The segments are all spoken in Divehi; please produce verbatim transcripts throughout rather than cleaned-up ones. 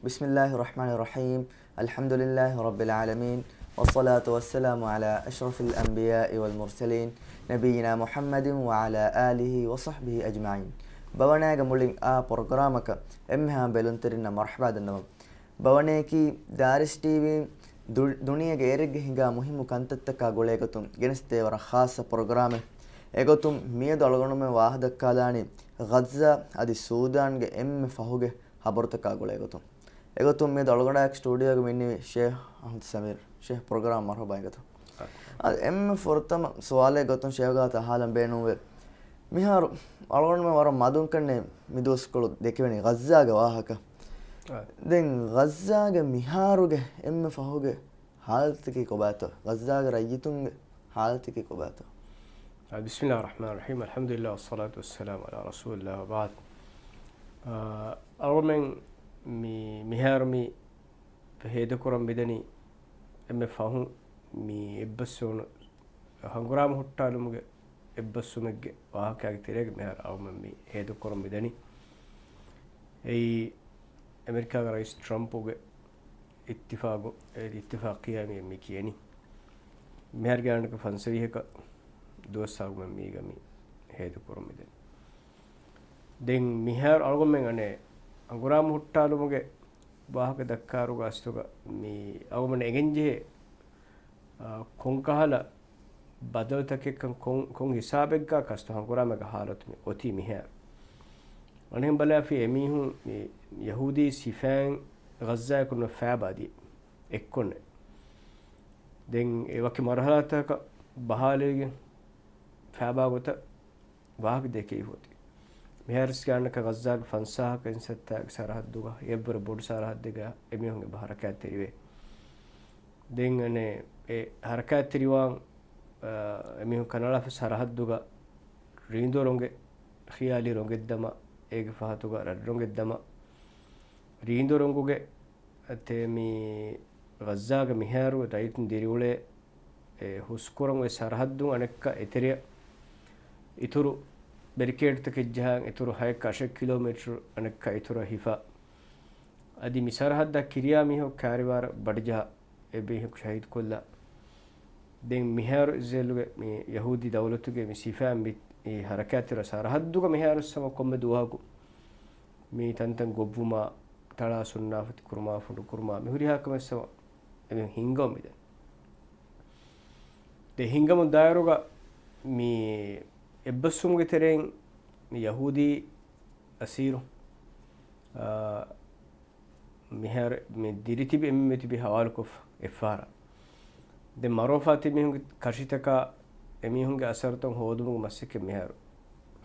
بسم الله الرحمن الرحيم. الحمد لله رب العالمين، والصلاة والسلام على أشرف الأنبياء والمرسلين، نبينا محمد وعلى آله وصحبه أجمعين. ބަވަނައިގެ މުޅިން އާ ޕްރޮގްރާމަކަށް އެންމެހާ ބެލުންތެރިންނަށް މަރްޙަބާ ދަންނަވަން. ބަވަނައަކީ ދާރިޝް ޓީވީ ދު-، ދުނިޔޭގެ އޭރެއްގެ ހިނގާ މުހިއްމު ކަންތައްތަކާ ގުޅޭގޮތުން ގެނެސްދޭވަރަށް ޚާއްޞަ ޕްރޮގްރާމެއް. އެގޮތުން މިއަދު އަޅުގަނޑުމެން ވާހަކަދައްކާލާނީ ޣައްޒާ އަދި ސޫދާންގެ އެންމެ ފަހުގެ ޚަބަރުތަކާ ގުޅޭގޮތުން. އެގޮތުން މިއަދު އަޅުގަނޑާއެކު ސްޓޫޑިއޯގަ މިންނެވި ޝޭހް އަޙްމަދު ސަމީރު. ޝޭހް، ޕްރޮގްރާމް މަރްޙަބާ އެނގޭތޯ. އަދި އެންމެ ފުރަތަމަ ސުވާލެއް ގޮތުން ޝޭހްގާތަށް އަހާލަން ބޭނުންވޭ. މިހާރު އަޅުގަނޑުމެން ވަރަށް މަދުން ކަންނޭ މި ދުވަސްކޮޅު ދެކެވެނީ ޣައްޒާގެ ވާހަކަ. އާ. ދެން ޣައްޒާގެ މިހާރުގެ އެންމެ ފަހުގެ ހާލަތަކީ ކޮބާތޯ؟ ޣައްޒާގެ ރައްޔިތުންގެ ހާލަތަކީ ކޮބާތޯ؟ އާ، بسم الله الرحمن الرحيم. الحمد لله والصلاة والسلام على رسول الله وبعد. އާ، އަޅުމެން މި-، މިހާރު މި ހޭދަކުރަން މިދަނީ އެންމެ ފަހުން މި އެއްބަސްވުނު ހަނގުރާމަ ހުއްޓާލުމުގެ އެއްބަސްވުމެއްގެ ވާހަކައިގެ ތެރޭގަ މިހާރު އަޅުމެން މި ހޭދަކުރަން މިދަނީ. އެއީ އެމެރިކާގެ ރައީސް ޓްރަމްޕުގެ އިއްތިފާގު، އެ އިއްތިފާޤިއްޔާ މި، މި ކިޔަނީ. މިހާރު ގާނޑަކަށް ފަންސަވީހަކަށް ދުވަސް އަޅުގަނޑުމެން މީގަ މި ހޭދަކުރަން މިދަނީ. ދެން މިހާރު އަޅުގަނޑުމެން އަނެއް ހަނގުރާމަ ހުއްޓާލުމުގެ ވާހަކަ ދައްކާއިރުގަ އަސްލުގަ މި އަޅުގަނޑުމެން އެނގެންޖެހޭ، އާ، ކޮންކަހަލަ ބަދަލުތަކެއްކަން ކޮން، ކޮން ހިސާބެއްގަ ކަސްތު ހަނގުރާމަގެ ހާލަތު މި އޮތީ މިހާރު. އަނެއް ބަލާފި އެމީހުން މި ޔަހޫދީ ސިފައިން ޣައްޒާއަކުން ފައިބާ ދިޔަ އެއްކޮށްނެ. ދެން އެ ވަކި މަރުހަލާތަކަށް ބަހާލެވިގެން ފައިބާ ގޮތަށް ވާހަކަ ދެކެވި ހޯދި. މިހާރު ގާނަކަ ޣައްޒާގެ ފަންސާހަކަށް އިން ސައްތާގެ ސަރަހައްދުގަ އެއްވަރު ބޮޑު ސަރަހައްދެއްގަ އެމީހުން އެބަ ހަރަކާތްތެރިވޭ. ދެން އަނެއް އެ ހަރަކާތްތެރިވާން، އާ، އެމީހުން ކަނަޅާފަ ސަރަހައްދުގަ ރީނދޫ ރޮނގެއް، ޚިޔާލީ ރޮނގެއް ދަމާ، އޭގެ ފަހަތުގަ ރަށްރޮނގެއް ދަމާ، ރީނދޫ ރޮނގުގެ އަތޭ މި ޣައްޒާގެ މިހާރު ރައްޔިތުން ދިރިއުޅޭ އެ ހުސްކުރަން އޮތް ސަރަހައްދުން އަނެއްކާ އެތެރެއަށް އިތުރު ބެރިކޭޑްތަކެއް ޖަހާން އިތުރު ހައެއްކަ އަށެއް ކިލޯމީޓަރު އަނެއްކާ އިތުރަށް ހިފާ. އަދި މި ސަރަހައްދަށް ކިރިޔާ މީހަކު ކާރިވާރަށް ބަޑިޖަހާ އެ މީހަކު ޝަހީދުކޮށްލާ. ދެން މިހާރު އިޒްރޭލުގެ މި ޔަހޫދީ ދައުލަތުގެ މި ސިފައިން މި އެ ހަރަކާތްތެރި ސަރަހައްދުގަ މިހާރު ސަމަ ކޮންމެ ދުވަހަކު މި ތަންތަން ގޮއްވުމާ، ތަޅާ ސުންނާފަތި ކުރުމާ، ފުނޑު ކުރުމާ، މި ހުރިހާ ކަމެއް ސަމަ އެ ހިންގަމުން މިދަނީ. ދެ ހިނގަމުން ދާއިރުގަ މި އެއްބަސްވުމުގެ ތެރެއިން މި ޔަހޫދީ އަސީރު، އާ، މިހާރު މި ދިރިތިބި އެންމެ ތިބި ހަވާލުކޮށްފަ އެއްފަހަރާ. ދެން މަރޯފާ ތިބި މީހުންގެ ކަށިތަކާ އެމީހުންގެ އަސަރުތައް ހޯދުމުގެ މަސައްކަތް މިހާރު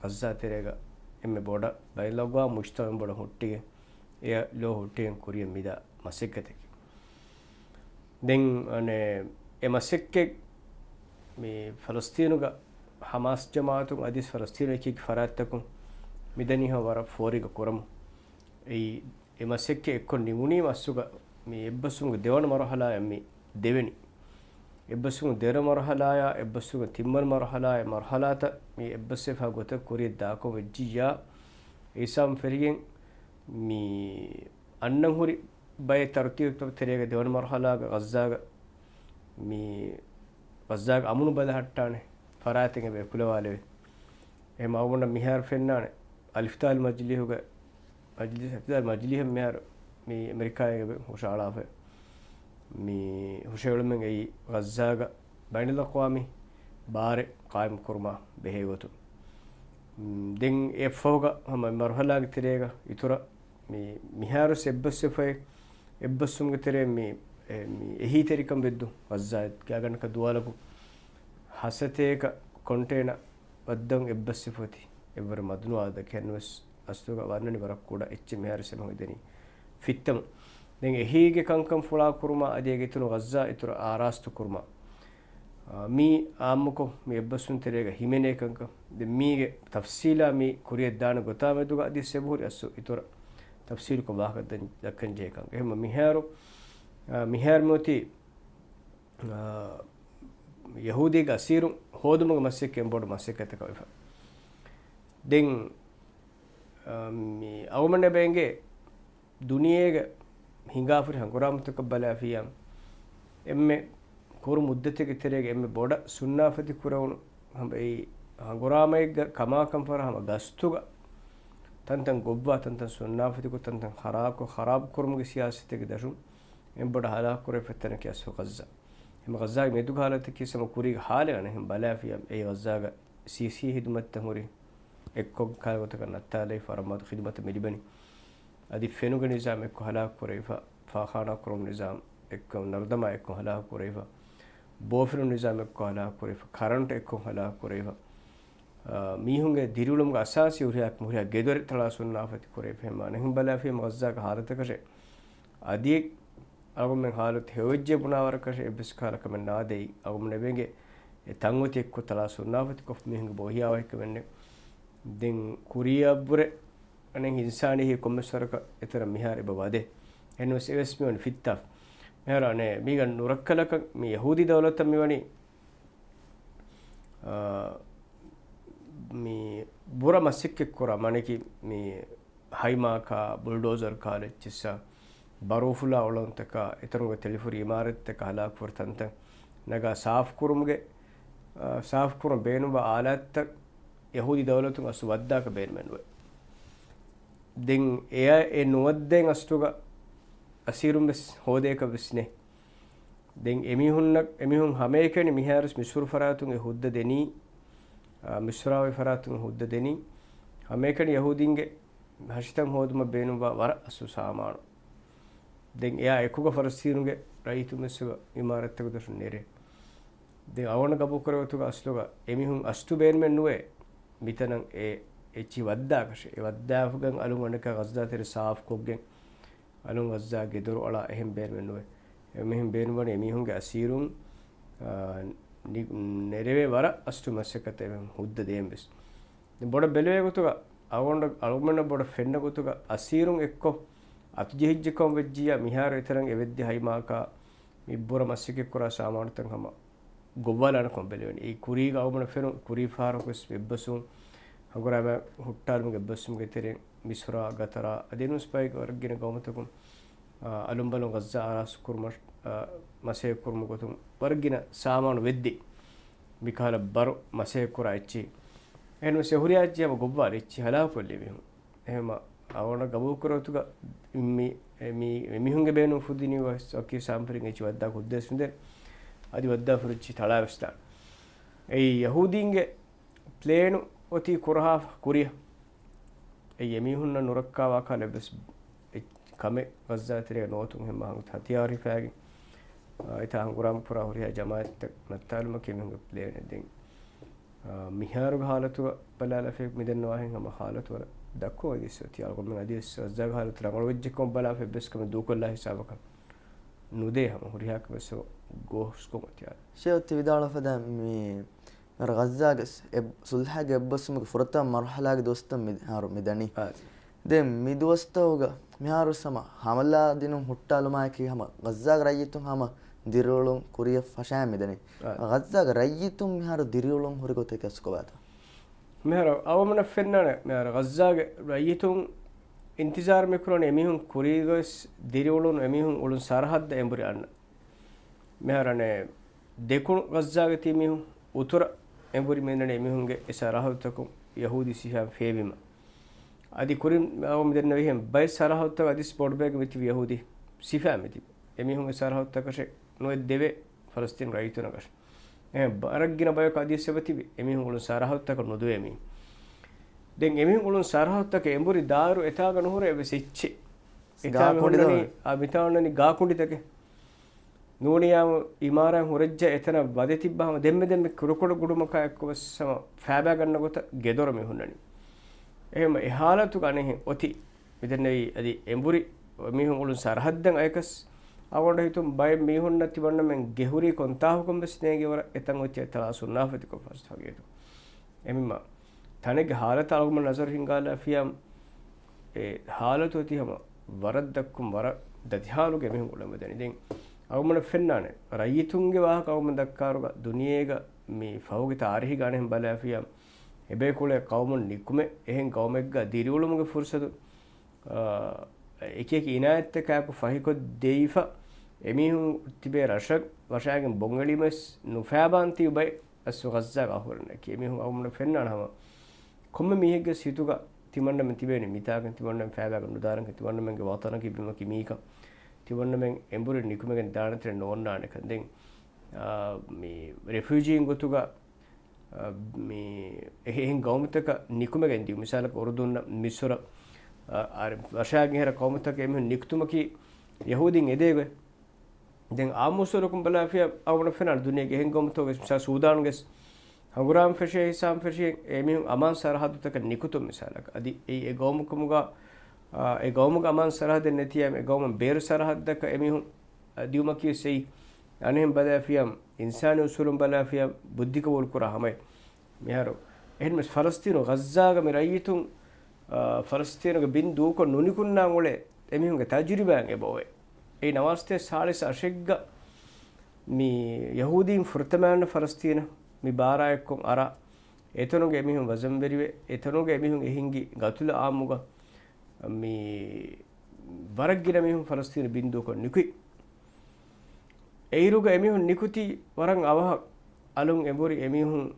ޣައްޒާ ތެރޭގަ އެންމެ ބޮޑަށް ބައިނަލްއަގްވާމު މުޖްތަމަޢުން ބޮޑަށް ހުއްޓިގެން އެޔަށް ލޯ ހުއްޓިގެން ކުރިޔަށް މިދާ މަސައްކަތަކީ. ދެން އަނެއް އެ މަސައްކަތް މި ފަލަސްތީނުގަ ހަމާސް ޖަމާޢަތުން އަދިސް ފަލަސްތީނު އެކި އެކި ފަރާތްތަކުން މިދަނީ ހަމަ ވަރަށް ފޯރިގަ ކުރަމުން. އެއީ އެ މަސައްކަތް އެއްކޮށް ނިމުނީމަ އަސްލުގަ މި އެއްބަސްވުމުގެ ދެވަނަ މަރުހަލާއަށް މި ދެވެނީ. އެއްބަސްވުމުގެ ދެވަނަ މަރުހަލާއާ އެއްބަސްވުމުގެ ތިންވަނަ މަރުހަލާއާ މަރުހަލާތައް މި އެއްބަސްވެފާ ގޮތަށް ކުރިޔަށް ދާކަމަށް ވެއްޖިއްޔާ، އެ ހިސާބުން ފެށިގެން މި އަންނަން ހުރި ބައެއް ތަރުތީބުތައް ތެރޭގަ ދެވަނަ މަރުހަލާގަ ޣައްޒާގަ މި ޣައްޒާގެ އަމުނު ބަލަހައްޓާނެ ފަރާތެއް އެބަ އެކުލަވާލެވޭ. އެހެން އަޅުގަނޑަށް މިހާރު ފެންނާނެ އަލިފްތާލު މަޖިލީހުގެ، މަޖިލީހު، އަލިފްތާލު މަޖިލީހަށް މިހާރު މި އެމެރިކާއިން އެބަ ހުށައަޅާފަ. މި ހުށައެޅުމެއް އެއީ ޣައްޒާގަ ބައިނަލްއަޤްވާމީ ބާރެއް ޤާއިމް ކުރުމާ ބެހޭ ގޮތުން. ދެން އެއަށްފަހުގަ ހަމަ މަރުހަލާގެ ތެރޭގަ އިތުރަށް މި، މިހާރު އެއްބަސްވެފައި، އެއްބަސްވުމުގެ ތެރޭ މި، އެ، މި އެހީތެރިކަން ވެއްދުން ޣައްޒާ ގާގަނޑަކަށް ދުވާލަކު ހަސަތޭކަ ކޮންޓޭނަ ވައްދަން އެއްބަސްވެފަ އޮތީ. އެއްވަރު މަދުނުވާ އަދަދެއް ކިޔަންވެސް އަސްލުގަ ވަންނަނީ ވަރަށް ކުޑަ އެއްޗެއް މިހާރު ސެމަ ހިދެނީ ފިއްތަމު. ދެން އެހީގެ ކަންކަން ފުޅާ ކުރުމާ އަދި އޭގެ އިތުރު ޣައްޒާ އިތުރަށް އާރާސްތު ކުރުމާ. އާ، މީ އާއްމުކޮށް މި އެއްބަސްވުން ތެރޭގަ ހިމެނޭ ކަންކަން. ދެން މީގެ ތަފްސީލާ މި ކުރިޔަށް ދާނެ ގޮތާ މެދުގަ އަދި ސެބަހުރި އަސްލު އިތުރަށް ތަފްސީލުކޮށް ވާހަކަ ދަން-، ދައްކަން ޖެހޭ ކަން. އެހެން މިހާރު، އާ، މިހާރު މިއޮތީ، އާ، ޔަހޫދީގެ އަސީރުން ހޯދުމުގެ މަސައްކަތް ބޮޑު މަސައްކަތަކަށް ވެފަ. ދެން، އާ، މި އަޅުގަނޑަށް އެބަ އެނގޭ ދުނިޔޭގެ ހިނގާފަރި ހަނގުރާމަތަކަށް ބަލާފިޔާ، އެންމެ ކުރު މުއްދަތެއްގެ ތެރޭގަ އެންމެ ބޮޑަށް ސުންނާފަތި ކުރެވުނު ހަމަ އެއީ ހަނގުރާމައެއްގަ ކަމާކަން ފަރާ ހަމަ ގަސްތުގަ ތަންތަން ގޮއްވާ، ތަންތަން ސުންނާފަތިކޮށް، ތަންތަން ހަރާކޮށް، ޚަރާބު ކުރުމުގެ ސިޔާސަތެއްގެ ދަށުން އެންމެ ބޮޑަށް ހަލާކު ކުރެވިފަ ތަނަކީ އަސްލު ޣައްޒާ. ހަމަ ޣައްޒާގެ މިއަދުގެ ހާލަތަކީ ހަމަ ކުރީގެ ހާލެއް އަނެއް ބަލާފިޔާ އެއީ ޣައްޒާގަ ސީސީ ހިދުމަތްތައް ހުރި އެއްކޮށް ކާގޮތަކަށް ނައްތާލައިފަ ވަރަށް މަދު ޚިދުމަތެއް މި ލިބެނީ. އަދި ފެނުގެ ނިޒާމް އެއްކޮށް ހަލާކު ކުރެވިފަ، ފާޚާނާ ކުރުން ނިޒާމް އެއްކޮށް، ނަރުދަމާ އެއްކޮށް ހަލާކު ކުރެވިފަ، ބޯފިލުން ނިޒާމް އެއްކޮށް ހަލާކު ކުރެވިފަ، ކަރަންޓް އެއްކޮށް ހަލާކު ކުރެވިފަ، އާ، މީހުންގެ ދިރިއުޅުމުގެ އަސާސީ ހުރިހާ، ހުރިހާ ގެދޮރެއް ތަޅާ ސުންނާފަތި ކުރެވިފަ. އެހެންމާ އަނެއްހެން ބަލާފިޔަމަ ޣައްޒާގެ ހާލަތަކަށެއް އަދި އަޅުގަނޑުމެން ހާލަތު ހެޔޮވެއްޖެ ބުނާވަރަކަށެއް އެއްވެސް ކަހަލަ ކަމެއް ނާދެއި، އަޅުގަނޑުމެން އެބޭގެ އެ ތަން އޮތީ އެއްކޮށް ތަޅާ ސުންނާފަތިކޮށް މީހުންގެ ބޮހިޔާވަހިކަމެއް ނެތް. ދެން ކުރިއަށްވުރެ އަނެއް އިންސާނީ ކޮންމެސް ވަރަކަށް އެތަނަށް މިހާރު އެބަ ވަދެ. އެހެންވެސް އެވެސް މިވަނީ ފިއްތާފަ. މިހާރު އަނެއް މީގަ ނުރައްކަލަކަށް މި ޔަހޫދީ ދައުލަތަށް މިވަނީ، އާ، މި ބުރަ މަސައްކަތްކުރާ މަނެކި މި ހައިމާކާ، ބުލްޑޯޒަރް ކާލެއްޗިއްސާ، ބަރޫފުލާ އޮޅަންތަކާ، އެތަނުގެ ތެޅިފުރި އިމާރަތްތަކާ ހަލާކުފުރި ތަންތަން ނަގާ ސާފުކުރުމުގެ، އާ، ސާފުކުރުން ބޭނުންވާ އާލާތްތައް ޔަހޫދީ ދައުލަތުން އަސްލު ވައްދާކަށް ބޭނުމެއް ނުވޭ. ދެން އެއަށް އެ ނުވައްދޭން އަސްލުގަ އަސީރުން ވެސް ހޯދޭކަށް ވެސް ނެތް. ދެން އެމީހުންނަށް، އެމީހުން ހަމައެކަނި މިހާރު މިސްރު ފަރާތުން އެ ހުއްދަ ދެނީ، އާ، މިސްރާވި ފަރާތުން ހުއްދަ ދެނީ ހަމައެކަނި ޔަހޫދީންގެ ހަށިތައް ހޯދުމަށް ބޭނުންވާ ވަރަށް އަސްލު ސާމާނު. ދެން އެއާ އެކުގަ ފަރަސްތީނުގެ ރައްޔިތުން ވެސް އިމާރަތްތަކު ދަށުން ނެރޭ. ދެން އަވަނަ ގަބޫކުރެވުތުގަ އަސްލުގަ އެމީހުން އަސްތު ބޭނުމެއް ނުވޭ މިތަނަށް އެ އެއްޗި ވައްދާކަށެއް. އެ ވައްދާފަގަން އަލުން އަނެކާ ޣައްޒާ ތެރެ ސާފުކޮށްގެން، އަލުން ޣައްޒާ ގެދޮރު އަޅާ އެހެން ބޭނުމެއް ނުވޭ. އެމީހުން ބޭނުންވަނީ އެމީހުންގެ އަސީރުން، އާ، ނި-، ނެރެވޭ ވަރަށް އަސްތު މަސައްކަތެއް ހުއްދަ ދޭން ވެސް. ދެން ބޮޑަށް ބެލުވޭ ގޮތުގަ، އަޅުގަނޑަށް، އަޅުގަނޑަށް ބޮޑަށް ފެންނަ ގޮތުގަ، އަސީރުން އެއްކޮށް އަތުޖެހިއްޖެކަން ވެއްޖިއްޔާ، މިހާރު އެތަނަށް އެ ވެއްދި ހައިމާކާ މި ބުރަ މަސައްކަތްކުރާ ސާމާނުތައް ހަމަ ގޮއްވާލާނެކަން ބެލެވެނީ. އެއީ ކުރީގަ އަޅުގަނޑަށް ފެނުނު ކުރީ ފަހަރަކުވެސް އެއްބަސްވުން، ހަނގުރާމަ ހުއްޓާލުމުގެ އެއްބަސްވުމުގެ ތެރެއިން މިސްރާ، ގަތަރާ އަދި އެންމެ ސްޕައިގެ ވަރަށް ގިނަ ގައުމުތަކުން، އާ، އަލުންބަލުން ޣައްޒާ އާރާސްތު ކުރުމަށް، އާ، މަސައްކަތް ކުރުމުގެ ގޮތުން ވަރަށް ގިނަ ސާމާނު ވެއްދި. މިކަހަލަ ބަރު މަސައްކަތް ކުރާ އެއްޗިހި. އެހެންވެސް އެ ހުރިހާ އެއްޗިހި ހަމަ ގޮއްވާލި އެއްޗިހި ހަލާކުކޮށްލި މީހުން. އެހެންމަ އަވަނަ ގަބޫލުކުރޭ ގޮތުގަ މި، މި، މި މީހުންގެ ބޭނުން ފުދިނީ ވަކީ ސާމްޕަރިން އެއްޗިހި ވައްދާ ހުއްދަވެސް ނުދޭ. އަދި ވައްދާ ފުރިއްޗި ތަޅާވެސް ދާނެ. އެއީ ޔަހޫދީންގެ ޕްލޭނު އޮތީ ކުރަހާ ކުރިއަށް. އެއީ އެމީހުންނަށް ނުރައްކާވާ ކަހަލަ އެއްވެސް އެއް ކަމެއް ޣައްޒާ ތެރޭގަ ނޯތުން ހެންމާ ހަނގު ހަތިޔާރު ހިފާގެން، އާ، އެތާ ހަނގުރާމަ ކުރާ ހުރިހާ ޖަމާއަތްތައް ނައްތާލުމަކީ މީހުންގެ ޕްލޭނެއް. ދެން، އާ، މިހާރުގެ ހާލަތުގަ ބަލާލާފައި މިދެންނެވި އެހެން ހަމަ ހާލަތު ވަރަށް ދަށްކޮށް އަދިވެސް އޮތީ. އަޅުގަނޑުމެން އަދިވެސް ޣައްޒާގެ ހާލަތު ރަނގަޅުވެއްޖެކަމަށް ބަލާފައި އެއްވެސް ކަމެއް ދޫކޮށްލާ ހިސާބަކަށް ނުދޭ ހަމަ ހުރިހާ ކަމެއް ގޯސްކޮށް އޮތީ. ޝޭޚް އޮތީ ވިދާޅުވާ ފަދަ މި މިހާރު ޣައްޒާގެ ސް-، އެއް-، ސުލްހަގެ އެއްބަސްވުމުގެ ފުރަތަމަ މަރުހަލާގެ ދުވަސްތައް މި-، މިހާރު މިދަނީ. އާ. ދެން މި ދުވަސްތަކުގަ މިހާރު ހަމަ ހަމަލާ ދިނުން ހުއްޓާލުމާއެކީ ހަމަ ޣައްޒާގެ ރައްޔިތުން ހަމަ ދިރިއުޅުން ކުރިއަށް ފަށާ މިދަނީ. އާ. ޣައްޒާގެ ރައްޔިތުން މިހާރު ދިރިއުޅުން ހުރި ގޮތެއް ކަސްކޮބާތަ؟ މިހާރު އަވަމަނަށް ފެންނާނެ، މިހާރު ޣައްޒާގެ ރައްޔިތުން އިންތިޒާރު މިކުރަނީ އެމީހުން ކުރީގަވެސް ދިރިއުޅުނު އެމީހުން އުޅުނު ސަރަހައްދަށް އެނބުރި އަންނަ. މިހާރު އަނެއް ދެކުނު ޣައްޒާގެ ތިބި މީހުން އުތުރަށް އެނބުރި މިއަންނަނީ އެމީހުންގެ އެ ސަރަހައްދުތަކުން ޔަހޫދީ ސިފައިން ފޭބީމަ. އަދި ކުރިން އަވަމަ ދެންނެވިހެން ބައެއް ސަރަހައްދުތަކު އަދިސް ބޮޑުބޭގެ މިތިބި ޔަހޫދީ ސިފައިން މިތިބި. އެމީހުންގެ ސަރަހައްދުތަކަށެއް ނުއެއް ދެވޭ ފަލަސްތީނު ރައްޔިތުންނަކަށް. އެހެން ވަރަށް ގިނަ ބަޔަކު އަދިސް އެބަތިބި އެމީހުން އުޅުނު ސަރަހައްދުތަކަށް ނުދުވޭ މީ. ދެން އެމީހުން އުޅުނު ސަރަހައްދުތަކަށް އެނބުރި ދާއިރު އެތާގަ ނުހުރޭ އެއްވެސް އެއްޗެއް. އެތާ ގާކުނޑި މިހުންނަނީ، ދޯ؟ އާ، މިތާ އޮންނަނީ ގާކުނޑިތަކެއް. ނޫނިޔާމު އިމާރާތް ހުރެއްޖެ އެތަނަށް ވަދެ ތިއްބާ ހަމަ ދެންމެ ދެންމެ ކުރުކޮޅު ގުޑުމަކާ އެއްކޮށް ވެސް ހަމަ ފައިބާ ގަންނަ ގޮތަށް ގެދޮރު މި ހުންނަނީ. އެހެން އެ ހާލަތުގަ އަނެއްހެން އޮތީ. މިދެންނެވީ އަދި އެނބުރި މީހުން އުޅުން ސަރަހައްދަށް އަޔަކަސް އަޅުގަނޑު ހިތުން ބައެއް މީހުންނަށް ތިބަންނަމެން ގެހުރީ ކޮންތާކުކަން ވެސް ނޭނގި ވަރަށް އެތަން އޮތީ އެތަޅާ ސުންނާފަތިކޮށް ފަސް ހަގީގަތު. އެމީމާ ތަނެއްގެ ހާލަތަށް އަޅުގަނޑު ނަޒަރު ހިންގާލާފިޔާ އެ ހާލަތު އޮތީ ހަމަ ވަރަށް ދަށްކޮށް ވަރަށް ދަތިހާލުގެ މީހުން އުޅެމުންދަނީ. ދެން އަޅުގަނޑަށް ފެންނާނެ ރައްޔިތުންގެ ވާހަކަ އަޅުގަނޑު ދައްކާއިރުގަ ދުނިޔޭގަ މި ފަހުގެ ތާރީހުގަ އަނެއްހެން ބަލާފިޔާ އެބޭކަލުން ޤައުމުން ނިކުމެ އެހެން ޤައުމެއްގަ ދިރިއުޅުމުގެ ފުރުސަތު، އާ، އެކިއެކި އިނާޔަތްތަކާއެކު ފަހިކޮށްދެވިފަ، އެމީހުން ތިބޭ ރަށަށް ވަށާގެން ބޮނގެޅީމަސް ނުފާބާން ތިބި ބައެއް އަސްލު ޣައްޒާގަ އަހުރެންނަކީ. އެމީހުން އަޅުގަނޑަށް ފެންނާނެ ހަމަ ކޮންމެ މީހެއްގެ ހިތުގަ ތިމަންނަމެން ތިބޭނެ މިތާގަން، ތިމަންނަމެން ފާބާގަ ނުދާނެކަން، ތިމަންނަމެންގެ ވަޠަނަކީ ބިމަކީ މީކަން، ތިމަންނަމެން އެނބުރި ނިކުމެގެން ދާނެތެރެ ނޯންނާނެކަން. ދެން، އާ، މި ރެފިއުޖީން ގޮތުގަ އަ، މި އެހެ-، އެހެން ގައުމުތަކަށް ނިކުމެގެން ދިޔު. މިސާލަކަށް އުރުދުންނަށް، މިސުރަށް، އަ، އަ، ރަށާގެ ހެރަ ގައުމުތަކަށް އެމީހުން ނިކުތުމަކީ ޔަހޫދީން އެދޭގޮތް. ދެން އާއްމު އުސޫލަކުން ބަލާފިޔާ އަޅުގަނޑަށް ފެންނާނެ ދުނިޔޭގެ އެހެން ގައުމުތަކުގެ މިސާލަކަށް ސޫދާންގެސް ހަނގުރާމަ ފެށޭ ހިސާބުން ފެށި އެމީހުން އަމާން ސަރަހައްދުތަކަށް ނިކުތުން މިސާލަކަށް. އަދި އެ، އެ ގައުމު ކަމުގަ، އާ، އެ ގައުމުގެ އަމާން ސަރަހައްދެއް ނެތިޔާ އެ ގައުމަށް ބޭރު ސަރަހައްދަކަށް އެމީހުން، އާ، ދިޔުމަކީ ވެސް އެއީ އަނެއްހެން ބަލާފިޔާ އިންސާނީ އުސޫލުން ބަލާފިޔާ ބުއްދި ޤަބޫލު ކުރާ ހަމައެއް. މިހާރު އެހެންވެސް ފަލަސްތީނު ޣައްޒާގަ މި ރައްޔިތުން، އާ، ފަލަސްތީނުގެ ބިން ދޫކޮށް ނުނިކުންނާން އުޅޭ އެމީހުންގެ ތަޖުރިބާއިން އެބައޮވޭ. އެއީ ނަވާރަ ސާޅީސް އަށެއްގަ މި ޔަހޫދީން ފުރަތަމައަށް ފަލަސްތީނަށް މި ބާރާ އެއްކޮށް އަރާ، އެތަނުގެ އެމީހުން ވަޒަންވެރިވެ، އެތަނުގެ އެމީހުން އެ ހިންގި ގަތުލު އާއްމުގަ މި ވަރަށް ގިނަ މީހުން ފަލަސްތީނު ބިން ދޫކޮށް ނިކުތް. އެއިރުގަ އެމީހުން ނިކުތީ ވަރަށް އަވަހަށް އަލުން އެނބުރި އެމީހުން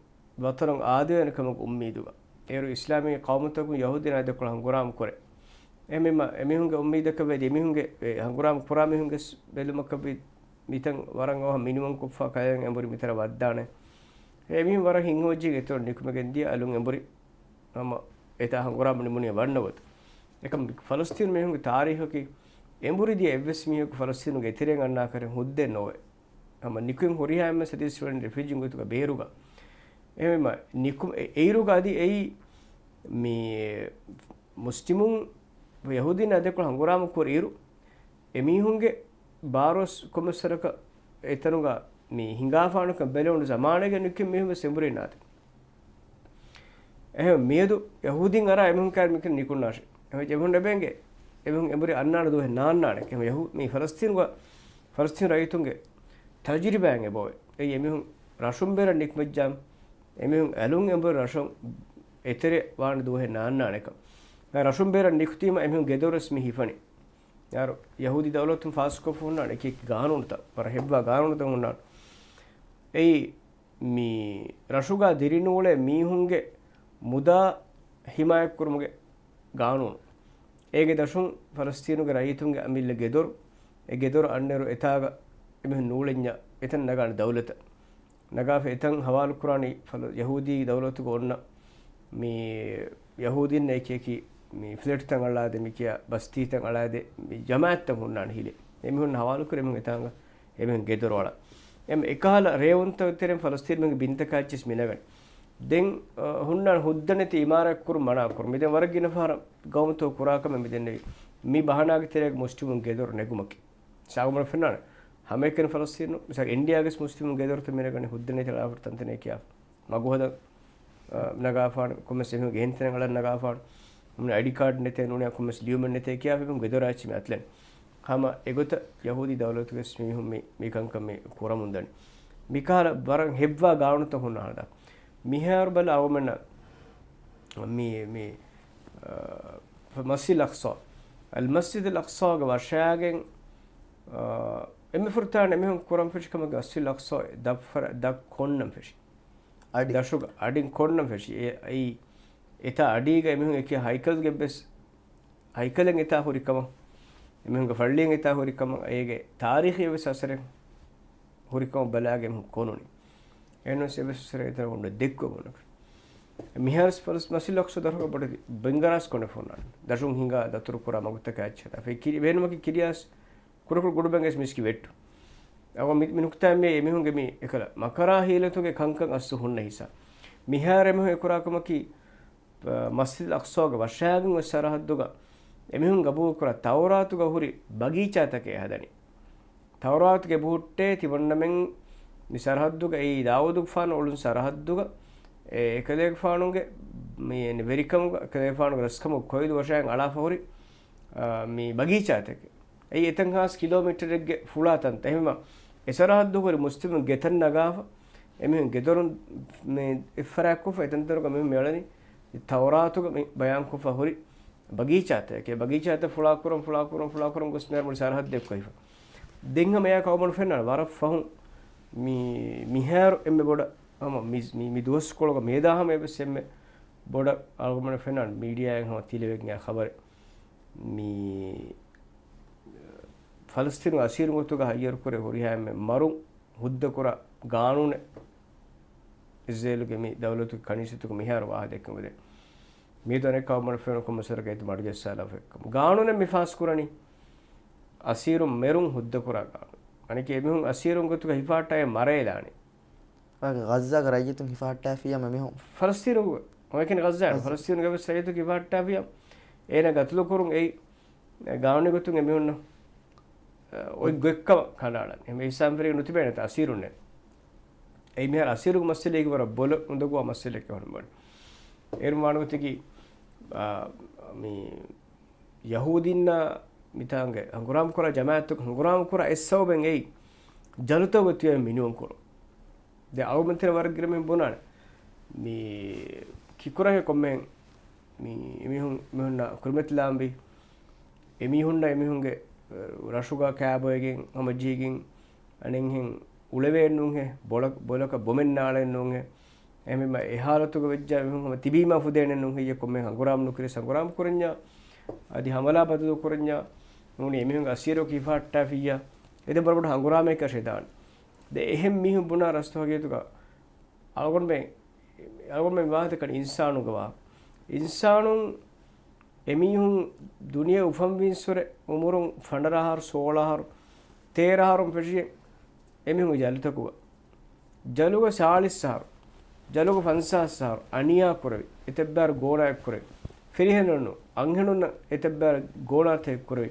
ވަޠަނަށް އާދެވޭނެ ކަމަކު އުއްމީދުގަ. އޭރު އިސްލާމީ ޤައުމުތަކުން ޔަހޫދީން އާދެކޮޅަށް ހަނގުރާމަ ކުރޭ. އެހެންވީމަ އެމީހުންގެ އުއްމީދަކަށް ވެ އެމީހުންގެ، އެ، ހަނގުރާމަ ކުރާ މީހުންގެ ވެ-، ބެލުމަކަށް ވި މިތަން ވަރަށް އަވަހަށް މިނިވަން ކޮށްފަ ކަލޭގެން އެނބުރި މިތަނަށް ވައްދާނެ. އެމީހުން ވަރަށް ހިތްހަމަޖެހިގެން އެތަނުން ނިކުމެގެން ދިޔަ އަލުން އެނބުރި ހަމަ އެތާ ހަނގުރާމަ ނިމުނީ ވަންނަ ގޮތަށް. އެކަމް ފަލަސްތީނު މީހުންގެ ތާރީޚަކީ އެނބުރި ދިޔަ އެއްވެސް މީހަކު ފަލަސްތީނުގެ އެތެރެއިން އަންނާކަށް ހުއްދައެއް ނޯވޭ. ހަމަ ނިކުތް ހުރިހާ އެންމެ ސަދީސް ވަނީ ރެފިއުޖީން ގޮތުގަ ބޭރުގަ. އެހެންވީމަ ނިކު-، އެ-، އެއިރުގަ އަދި އެއީ މި މުސްލިމުން ޔަހޫދީން އާދެކޮޅަށް ހަނގުރާމަ ކުރި އިރު، އެމީހުންގެ ބާރުވެސް ކޮންމެސް ވަރަކަށް އެތަނުގަ މި ހިނގާފާނުކަން ބެލެވުނު ޒަމާނެއްގަ ނިކުތް މީހުން ވެސް އެނބުރި ނާދެ. އެހެން މިއަދު ޔަހޫދީން އަރާ އެމީހުން ކާރި މިކަން ނިކުންނާށޭ. އެހެން އެމީހުން އެބަ އެނގޭ އެމީހުން އެނބުރި އަންނާނެ ދުވަހެއް ނާންނާނެ. އެހެން ޔަހޫ-، މި ފަލަސްތީނުގަ ފަލަސްތީނު ރައްޔިތުންގެ ތަޖުރިބާއިން އެބައޮވޭ. އެއީ އެމީހުން ރަށުން ބޭރަށް ނިކުމެއްޖާ، އެމީހުން އަލުން އެނބުރި ރަށުން އެތެރެ ވާނެ ދުވަހެއް ނާންނާނެކަން. ރަށުން ބޭރަށް ނިކުތީމަ އެމީހުން ގެދޮރުވެސް މި ހިފަނީ. އަޅު ޔަހޫދީ ދައުލަތުން ފާސްކޮށްފަ ހުންނާނެ އެކި އެކި ގާނޫނުތައް، ވަރަށް ހެއްވާ ގާނޫނުތައް ހުންނާނެ. އެއީ މި ރަށުގަ ދިރިނޫޅޭ މީހުންގެ މުދާ ހިމާޔަތްކުރުމުގެ ގާނޫނު. އޭގެ ދަށުން ފަލަސްތީނުގެ ރައްޔިތުންގެ އަމިއްލަ ގެދޮރު، އެ ގެދޮރު އަންނައިރު އެތާގަ އެމީހުން ނޫޅެންޏާ އެތަން ނަގާނެ ދައުލަތަށް. ނަގާފަ އެތަން ހަވާލުކުރާނީ ފަލަ-، ޔަހޫދީ ދައުލަތުގަ އޮންނަ މި ޔަހޫދީންނަށް އެކި އެކި މި ފްލެޓްތައް އަޅާދޭ، މި ކިޔާ ބަސްތީތައް އަޅާދޭ، މި ޖަމާއަތްތައް ހުންނާނެ ހިލޭ. އެމީހުން ހަވާލުކުރި އެމީހުން އެތާނގަ އެމީހުން ގެދޮރު އަޅާ. އެމް އެކަހަލަ ރޭވުންތައް ތެރެއިން ފަލަސްތީނު މީހުންގެ ބިންތަކާ އެއްޗިސް މި ނަގަނީ. ދެން، އަ، ހުންނާނެ ހުއްދަ ނެތި އިމާރާތް ކުރުން މަނާ ކުރުން. މި ދެން ވަރަށް ގިނަ ފަހަރަށް ގައުމުތަކު ކުރާ ކަމެއް މި ދެންނެވީ. މި ބަހަނާގެ ތެރޭގަ މުސްލިމުން ގެދޮރު ނެގުމަކީ. ސާގުމަރު ފެންނާނެ. ހަމައެކަނި ފަލަސްތީނު، މިސާލް އިންޑިޔާގެސް މުސްލިމުން ގެދޮރުތައް މި ނަގަނީ ހުއްދަ ނެތި އަޅާފަ ތަންތަނެއް ކިޔާފަ. މަގު ހަދަން، އަ، ނަގާފާނެ، ކޮންމެސް އެމީހުންގެ އެހެން ތަނެއް އަޅަން ނަގާފާނެ. އަމިއްލަ އައިޑީ ކާޑް ނެތޭ ނޫނީ ކޮންމެސް ލިޔުމެއް ނެތޭ ކިޔާފަ އެމީހުން ގެދޮރާ އެއްޗެއް މި އަތުލަނީ. ހަމަ އެގޮތަށް ޔަހޫދީ ދައުލަތުގެ މީހުން މި، މި ކަންކަން މި ކުރަމުން ދަނީ. މިކަހަލަ ވަރަށް ހެއްވާ ގާނޫނުތައް ހުންނާނެ ދާ. މިހާރު ބަލަ އަޅުގަނޑަށް މި، މި، އަ، މަސްޖިދުލް އަޤްޞާ. އަލް މަސްޖިދުލް އަޤްޞާގެ ވަށާގެން، އަ، އެންމެ ފުރަތަމަ އެމީހުން ކުރަން ފެށި ކަމަކީ މަސްޖިދުލް އަޤްޞާ ދަށް ފަރަ-، ދަށް ކޮންނަން ފެށި. އަޑި. ދަށުގަ އަޑިން ކޮންނަން ފެށި. އެ، އެއީ، އެތާ އަޑީގަ އެމީހުން އެކި ހައިކަލްގެ ވެސް، ހައިކަލެއް އެތާ ހުރި ކަމަށް، އެމީހުންގެ ފައްޅިއެއް އެތާ ހުރި ކަމަށް، އޭގެ ތާރީޚީ ވެސް އަސަރެއް ހުރި ކަމަށް ބަލާގެން ކޮނުނީ. އެހެންވެސް އެވެސް އަސަރެއް އެތަނަށް އޮންނަ ދެއްކުވެވުނަކަށް. މިހާރު ފަރުސް މަސްޖިދުލް އަޤްޞާ ދަށުގަ ބޮޑެތި ބިންގަރާސް ކޮނެފަ ހުންނާނެ. ދަށުން ހިނގާ ދަތުރު ކުރާ މަގުތަކާ އެއްޗެއް ހަދާފަ. އެ ކިރި-، ބޭނުމަކީ ކިރިޔާސް ކުޑަކުޑަ ގުޑުމެއްގެ މިސްކި ވެއްޓު. އަވަ މި-، މި ނުކުތާ މި އެމީހުންގެ މި އެކަލަ މަކަރާ ހީލަތުގެ ކަންކަން އަސްލު ހުންނަ ހިސާ. މިހާރު އެމީހުން އެކުރާ ކަމަކީ، އަ، މަސްޖިދުލް އަޤްޞާގެ ވަށާގެން އޮތް ސަރަހައްދުގަ އެމީހުން ގަބޫލުކުރާ ތައުރާތުގަ ހުރި ބަގީޗާތަކެއް ހަދަނީ. ތައުރާތުގެ ބުހުއްޓޭ ތިމަންނަމެން މި ސަރަހައްދުގަ އެއީ ދާވޫދުގެފާނު އުޅުނު ސަރަހައްދުގަ އެ އެކަލޭގެފާނުގެ މި ވެރިކަމުގަ އެކަލޭގެފާނުގެ ރަސްކަމުގެ ކޮއިލު ވަށާގެން އަޅާފަ ހުރި، އަ، މި ބަގީޗާތަކެއް. އެއީ އެތަން ހާސް ކިލޯމީޓަރެއްގެ ފުޅާ ތަންތަން. އެހެންވީމަ، އެ ސަރަހައްދު ހުރި މުސްލިމުން ގެތައް ނަގާފަ، އެމީހުން ގެދޮރުން މި އެއްފަރާތްކޮށްފަ، އެތަންތަނުގަ މީހުން މިއަޅަނީ ތައުރާތުގަ މި ބަޔާންކޮށްފަ ހުރި، ބަގީޗާތަކެއް، ބަގީޗާތައް ފުޅާކުރަން، ފުޅާކުރަން، ފުޅާކުރަން ގޮސް މޭރު މުޅި ސަރަހައްދެއް ކޮށްފަ. ދެން ހަމަ އެއާ ކައުމަން ފެންނާނެ ވަރަށް ފަހުން މި، މިހާރު އެންމެ ބޮޑަށް ހަމަ މި، މި، މި ދުވަސްކޮޅުގަ މިއެދާ ހަމަ އެވެސް އެންމެ ބޮޑަށް އަޅުގަނޑު ފެންނާނެ މީޑިއާއިން ހަމަ ތިލެވެގެން އާ ޚަބަރެއް. މި ފަލަސްތީނު އަސީރު ގޮތުގަ ހައްޔަރުކުރެ ހުރިހާ އެންމެ މަރު ހުއްދަކުރާ ގާނޫނެއް އިސްރޭލުގެ މި ދައުލަތުގެ ކަނީސަތުގަ މިހާރު ވާހަކަ ދެއްކެވެދޭ. މިއަދު އަނެއް ކައުމަށް ފެނުނު ކޮންމެސަރަކަށް އެތި މަޑުޖައްސާލާފަ އެއްކަމު. ގާނޫނެއް މި ފާސްކުރަނީ އަސީރުން މެރުން ހުއްދަކުރާ ގާނޫނު. އަނެކޭ އެމީހުން އަސީރުން ގޮތުގަ ހިފާއްޓާއެ މަރައެލާނެ. އާގެ ޣައްޒާގެ ރައްޔިތުން ހިފާއްޓާފިޔާ މެ މީހުން. ފަލަސްތީނުގެ، އޮނގެކެން ޣައްޒާ، ޣައްޒާ. ފަލަސްތީނުގެ ވެސް ރައްޔިތުން ހިފާއްޓާފިޔާ. އޭނާ ގަތުލުކުރުން އެއީ ގާނޫނީ ގޮތުން އެމީހުންނަށް، އަ، އޮތް ގޮތްކަމަށް ކަނޑައަޅަން. އެހެން އިސްލާމް ފިރިގެ ނުތިބޭނެތަ އަސީރުންނެއް. އެއީ މިހާރު އަސީރުގެ މައްސަލައިގެ ވަރަށް ބޮލަށް އުނދަގޫވާ މައްސަލައެއް ހުންނަ ބޮޑު. އޭރު މާނަގޮތަކީ، އާ، މި ޔަހޫދީންނާ މިތާނގެ ހަނގުރާމަކުރާ ޖަމާއަތު ހަނގުރާމަކުރާ އެއް ސަބަބެއް އެއީ ޖަލުތަކުގަ ތިބޭ މިނިވަންކުރުން. ދެ އަޅުގަނޑުމެން ތިނަ ވަރަށް ގިނަ މީހުން ބުނާނެ. މި ކިކުރަހެ ކޮންމެހެން މި އެމީހުން، މީހުންނާ ކުރިމަތިލާންވީ. އެމީހުންނަށް އެމީހުންގެ، އަ، ރަށުގަ ކާބޮއެގެން ހަމަޖެހިގެން އަނެއްހެން އުޅެވޭން ނޫންހޭ، ބޮލަ-، ބޮލަކަށް ބޮމެއް ނާޅޭން ނޫންހޭ. އެހެންވީމަ އެ ހާލަތުގަ ވެއްޖާ މީހުން ހަމަ ތިބީމާ ފުދޭނެއް ނޫންހޭ، ކޮންމެހެން ހަނގުރާމަ ނުކުރިޔަސް ހަނގުރާމަ ކުރަންޏާ، އަދި ހަމަލާ ބަދަލު ކުރަންޏާ، ނޫނީ އެމީހުންގެ އަސީރު ހިފާއްޓާފިއްޔާ، އެދެން ބޮޑުބޮޑު ހަނގުރާމައެއް ކަށެ ދާނެ. ދެ އެހެން މީހުން ބުނާ ރަސްތު ހަގީގަތުގަ އަޅުގަނޑުމެން، އަޅުގަނޑުމެން ވާހަކަ ދެއްކަނީ އިންސާނުންގެ ވާހަކަ. އިންސާނުން އެމީހުން ދުނިޔެ އުފަންވީންސުރެ އުމުރުން ފަނަރަ އަހަރު، ސޯޅަ އަހަރު، ތޭރަ އަހަރުން ފެށި އެމީހުންގެ ޖަލުތަކުގަ. ޖަލުގަ ސާޅީސް އަހަރު، ޖަލުގަ ފަންސާސް އަހަރު، އަނިޔާ ކުރެވި، އެތައްބާރު ގޯނާއެއް ކުރެވި، ފިރިހެނުން އަންހެނުންނަށް އެތައްބާރު ގޯނާތައް ކުރެވި،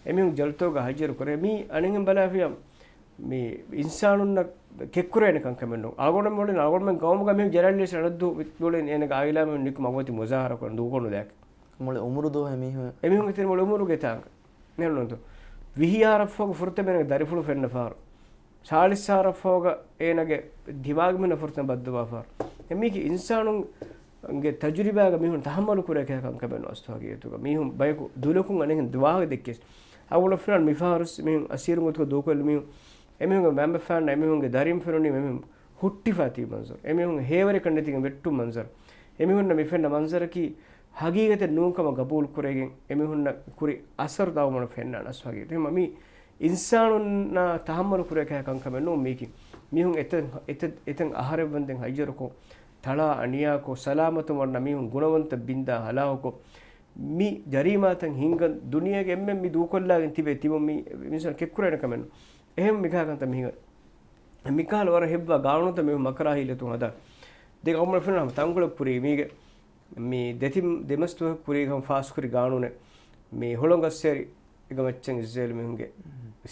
އެމީހުން ޖަލުތަކުގަ ހައްޔަރު ކުރެވި. މީ އަނެއްހެން ބަލާފިޔާ މި އިންސާނުންނަށް ކެއްކުރޭނެ ކަންކަމެއް ނޫން. އަޅުގަނޑުމެން މޮޅިން އަޅުގަނޑުމެން ގައުމުގަ މީހުން ޖަރަންޑިއްސް އަނައްދޫ މި މޮޅިން އޭނަގެ އާއިލާ މީހުން ނިކުމެ އަގުމަތި މުޒާހަރާ ކުރަން ދޫކޮށް ނުދާކެ. މޮޅި އުމުރު ދުވަހު މީހުން. އެމީހުންގެ ތެރެ މޮޅި އުމުރުގެ ތާނގަ. ނެއްނުންތޯ. ވިހި އަހަރަށްފަހުގަ ފުރަތަމަ އޭނަގެ ދަރިފުޅު ފެންނަ ފަހަރު. ސާޅީސް އަހަރަށްފަހުގަ އޭނަގެ ދިމާގު މީހުންނަށް ފުރަތަމަ ބައްދަލުވާ ފަހަރު. އެމީކީ އިންސާނުންގެ ތަޖުރިބާގަ މީހުން ތަހައްމަލު ކުރޭ ކަހަލަ ކަންކަމެއް ނޫން އަސްލު ހަގީގަތުގަ. މީހުން ބަޔަކު ދުލަކުން އަނެއްހެން ވާހަކަ ދެއްކިޔަސް. އަޅުގަނޑަށް ފެންނާނެ މިފަހަރު މީހުން އަސީރު ގޮތުގަ ދޫކޮށްލި މީހުން. އެމީހުންގެ މައިންބަފައިންނަށް އެމީހުންގެ ދަރިން ފެނުނީ އެމީހުން ހުއްޓިފަ ތިބި މަންޒަރު. އެމީހުން ހޭވެރިކަން ނެތިގެން ވެއްޓުން މަންޒަރު. އެމީހުންނަށް މި ފެންނަ މަންޒަރަކީ ހަގީގަތެއް ނޫންކަމަށް ގަބޫލު ކުރެގެން އެމީހުންނަށް ކުރި އަސަރު ދައުމަނަށް ފެންނާނެ އަސްލު ހަގީގަތު. އެހެންމަ މީ އިންސާނުންނާ ތަހައްމަލު ކުރޭ ކަހަލަ ކަންކަމެއް ނޫން މީކީ. މީހުން އެތަން، އެތަ-، އެތަން އަހަރެއް ވަންދެން ހައްޔަރުކޮށް، ތަޅާ އަނިޔާކޮށް، ސަލާމަތުން ވަންނަ މީހުން ގުނަވަންތަ ބިންދާ ހަލާކުކޮށް، މި ޖަރީމާތައް ހިންގަން ދުނިޔޭގެ އެންމެން މި ދޫކޮށްލާގެން ތިބޭ ތިބުން މީ މިންސަން ކެއްކުރޭނެ ކަމެއް ނޫން. އެހެން މިކަހަލަ ކަންތައް މި ހިނގަން. މިކަހަލަ ވަރަށް ހެއްވާ ގާނޫނުތައް މީހުން މަކަރާ ހީލަތުން ހަދާ. ދެން އަޅުގަނޑު ފެންނަ ހަމަ ތަންކޮޅެއް ކުރީ މީގެ މި ދެތިން ދެމަސް ދުވަހަކު ކުރީގަ ހަމަ ފާސްކުރި ގާނޫނެއް. މި ހޮޅުނގައްސޭރި އެގަ މައްޗަށް އިސްރޭލު މީހުންގެ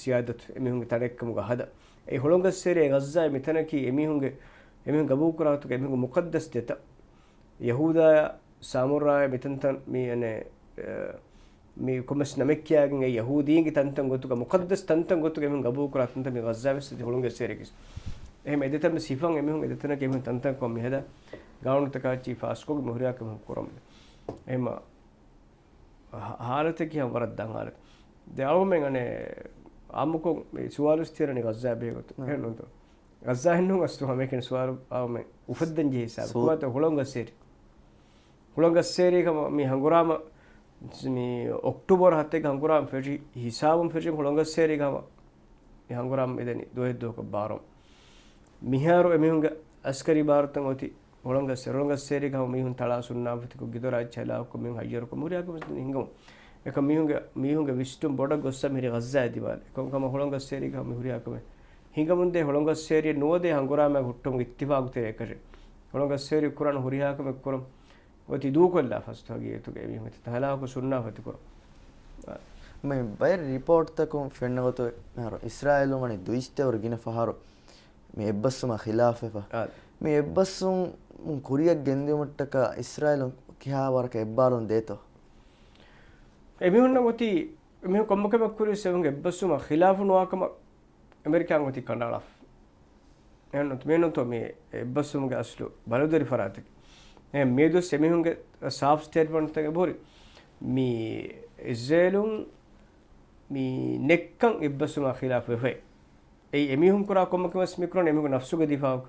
ސިޔާދަތު އެމީހުންގެ ތަނެއްކަމުގަ ހަދާ. އެ ހޮޅުނގައްސޭރި އެ ޣައްޒާ މިތަނަކީ އެމީހުންގެ، އެމީހުން ގަބޫލުކުރާ ގޮތުގަ އެމީހުންގެ މުޤައްދަސް ދެތަން. ޔަހޫދާޔާ ސާމުރާޔާ މިތަންތަން މި އަނެއް، އަ، މި ކޮމެސް ނަމެއް ކިޔާގެން އެ ޔަހޫދީންގެ ތަންތަން ގޮތުގަ، މުޤައްދަސް ތަންތަން ގޮތުގަ އެމީހުން ގަބޫލުކުރާ ތަންތަން މި ޣައްޒާ ވެސް އެ ހޮޅުނގައްސޭރިގެ. އެހެން އެ ދެތަން ވެސް ހިފަން އެމީހުން އެ ދެތަނަކަށް އެމީހުން ތަންތަން ކޮށް މިހަދާ ގާނޫނުތަކާއެއްޗި ފާސްކޮށްގެ މި ހުރިހާ ކަމެއް ކުރަމުން. އެހެންމަ ހާ-، ހާލަތަކީ ހަމަ ވަރަށް ދަށް ހާލަތެއް. ދެ އަޅުމެން އަނެއް އާއްމުކޮށް މި ސުވާލު ތިޔަރަނީ ޣައްޒާ ބެހޭގޮތު. ނަ. އެހެންނޫންތޯ؟ ޣައްޒާ ހެންނޫން އަސްލު ހަމައެކަނި ސުވާލު އާއްމެ އުފައްދަން ޖެހޭ ހިސާބު. ސޯ- ކުވާތޯ ހޮޅުނގައްސޭރި. ހޮޅުނގައްސޭރީގަ މި ހަނގުރާމަ މި އޮކްޓޫބަރު ހަތެއްގެ ހަނގުރާމަ ފެށި ހިސާބުން ފެށި ހޮޅުނގައްސޭރީގަ ހަމަ މި ހަނގުރާމަ މިދަނީ ދުވަހެއް ދުވަހަކަށް ބާރު. މިހާރު އެމީހުންގެ އަސްކަރީ ބާރުތައް އޮތީ ހޮޅުނގައްސޭ-، ހޮޅުނގައްސޭރީގަ ހަމަ މީހުން ތަޅާ ސުންނާފަތިކޮށް ގިދޮރާ އެއްޗެއް ހަލާކުކޮށް މީހުން ހައްޔަރުކޮށް ހުރިހާ ކަމެއް ހިނގަމުން. އެކަމް މީހުންގެ، މީހުންގެ ވިސްނުން ބޮޑަށް ގޮއްސަ މިހިރީ ޣައްޒާއަށް ދިމާލަށް. އެކަމް ކަމަށް ހޮޅުނގައްސޭރީގަ މި ހުރިހާ ކަމެއް ހިނގަމުންދޭ ހޮޅުނގައްސޭރިއެއް ނުވަދޭ ހަނގުރާމައެއް ހުއްޓުމުގެ އިއްތިފާގު ތެރޭ އެކަށެއް. ހޮޅުނގައްސޭރި ކުރާން ހުރިހާ ކަމެއް ކުރަން އޮތީ ދޫކޮށްލާފަ އަސްލު ހަގީގަތުގަ އެމީހުން އެތަން ހަލާކު ސުންނާފަތިކުރަން. މި ބައެއް ރިޕޯޓްތަކުން ފެންނަ ގޮތު މިހާރު އިސްރާއީލުން ވަނީ ދުއިސައްތަ ވަރު ގިނަ ފަހަރު މި އެއްބަސްވުމާ ޚިލާފަށް. އާ. މި އެއްބަސްވުން ކުރިއަށް ގެންދިއުމަށްޓަކާ އިސްރާއީލުން ކިހާ ވަރަކަށް އެއްބާރުލުން ދޭތޯ؟ އެމީހުންނަށް އޮތީ އެމީހުން ކޮންމެ ކަމެއް ކުރި ސެވުން އެއްބަސްވުމަށް ޚިލާފު ނުވާކަމަށް އެމެރިކާ އޮތީ ކަނޑައަޅާފަ. އެހެންނޫންތޯ، މީނުންތޯ މި އެއްބަސްވުމުގެ އަސްލު ބަލަދޮރި ފަރާތެކޭ. އެހެން މިއަދުވެސް އެމީހުންގެ ސާފް ސްޓޭޓްމަންޓްތަކެއް އެބަހުރި. މި އިޒްރޭލުން މި ނެއްކަން އެއްބަސްވުމާ ޚިލާފު ވެފައި. އެއީ އެމީހުން ކުރާ ކޮންމެ ކަމެއް މި ކުރަނީ އެމީހުންގެ ނަފްސުގެ ދިފާއު.